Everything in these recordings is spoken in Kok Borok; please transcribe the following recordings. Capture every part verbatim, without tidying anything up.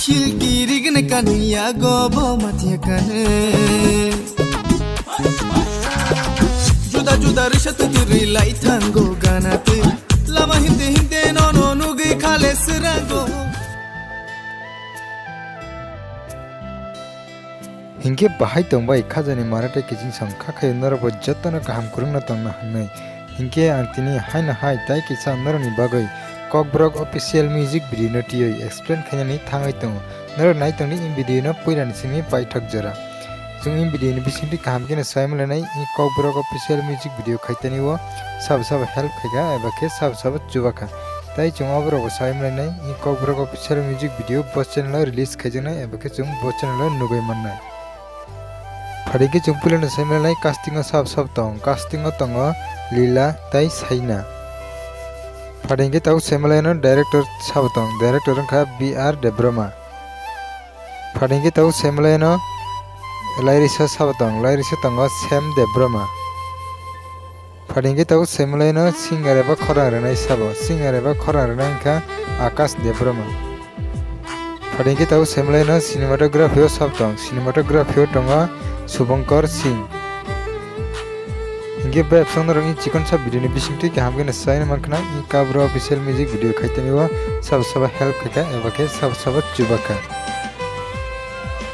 Kilkiri gene kaniya gobo matia kane. Juda juda risa tu tu rilai thango gana tu. Lama himte himte no no nugi khale srango. Hinkhe bahai tongbai khajani maratai kiching song kha khayo norokbo jotono kaham kwrwngno tongna hwnwi. Hinkhe ang tini haino hai tai kisa norokni bagwi Kokborok official music video no twiwi explain khainani thangwi tongo. Norok nai tongdi in video no puilani simi paithak jora. Chwng in video ni bisingtwi kaham kheno sai manlainai, in Kokborok official music video khaitani o sabo sabo help khaikha eba khe sabo sabo chubakha. Tai chwng oborokbo sai manlainai, in Kokborok official music video bo channel o release khaijaknai eba khe chwng bo channel o nugwi mannai. Phadingkhe chwng puilano sai manlainai casting o sabo sabo tong, casting o tongo Lila tai Saina. Phadingkhe tabuk sai manlaino director sabo tong, director wngkha B R Debbarma. Phadingkhe tabuk sai manlaino lairisa sabo tong, lairisa tongo Sam Debbarma. Phadingkhe tabuk sai manlaino singer eba khorang rwnai sabo, singer eba khorang rwnai wngkha Akash Debbarma. Phadingkhe tabuk sai manlaino cinematography o sabo tong, cinematography o tongo Subhankar Singh. Hinkhe bai absong norok in chikon sa video ni bisingtwi kaham kheno sai mankha, in Kokborok official music video khaitani o sabo sabo help khaikha eba khe sabo sabo chubakha.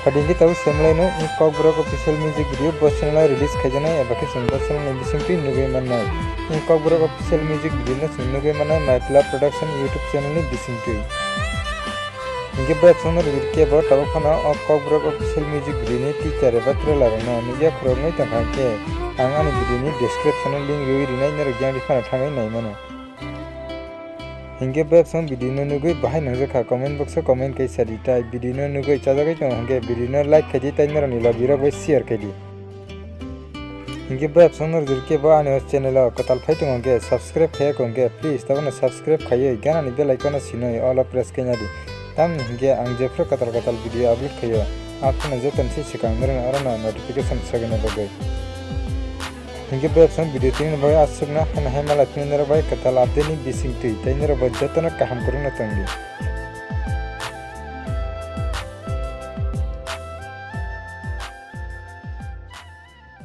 Phadingkhe tabuk sai manlaino in Kokborok official music video bo channel o release khaijaknai eba khe chwng bo channel ni bisingtwi nugwi mannai. In Kokborok official music video no chwng nugwi mannai Maipla Production YouTube channel ni bisingtwi. Hinkhe bai absong norok kebo tabuk phano o Kokborok official music video ni teaser eba trailer rokno nukya khoroknwi tongkha, hinkhe ang ani video ni description o link riwi rinai, norok yang ri phano thangwi nai mano. Hinkhe bai absong video no nugwi bahai nangjakha comment box o comment kaisa di, tai video no nugwi chajagwi tongo hinkhe video no like khaidi tai norokni logi rok bai share khaidi. Hinkhe bai absong norok jori kebo ani o channel o kwtal phai tongo hinkhe subscribe khaiya kho hinkhe please tabukno subscribe khaiwi ganani bell icon no sinwi all o press khaina di. Tamni hinkhe ang jephru kwtal kwtal video upload khaio, aphano jotono se swkang norokno orono notification sogwina bagwi. Hinkhe bai absong video tini bagwi aswkno haino hai malai phino norok bai kwtal update ni bisingtwi tei norok bai jotono kaham kwrwngno tongdi.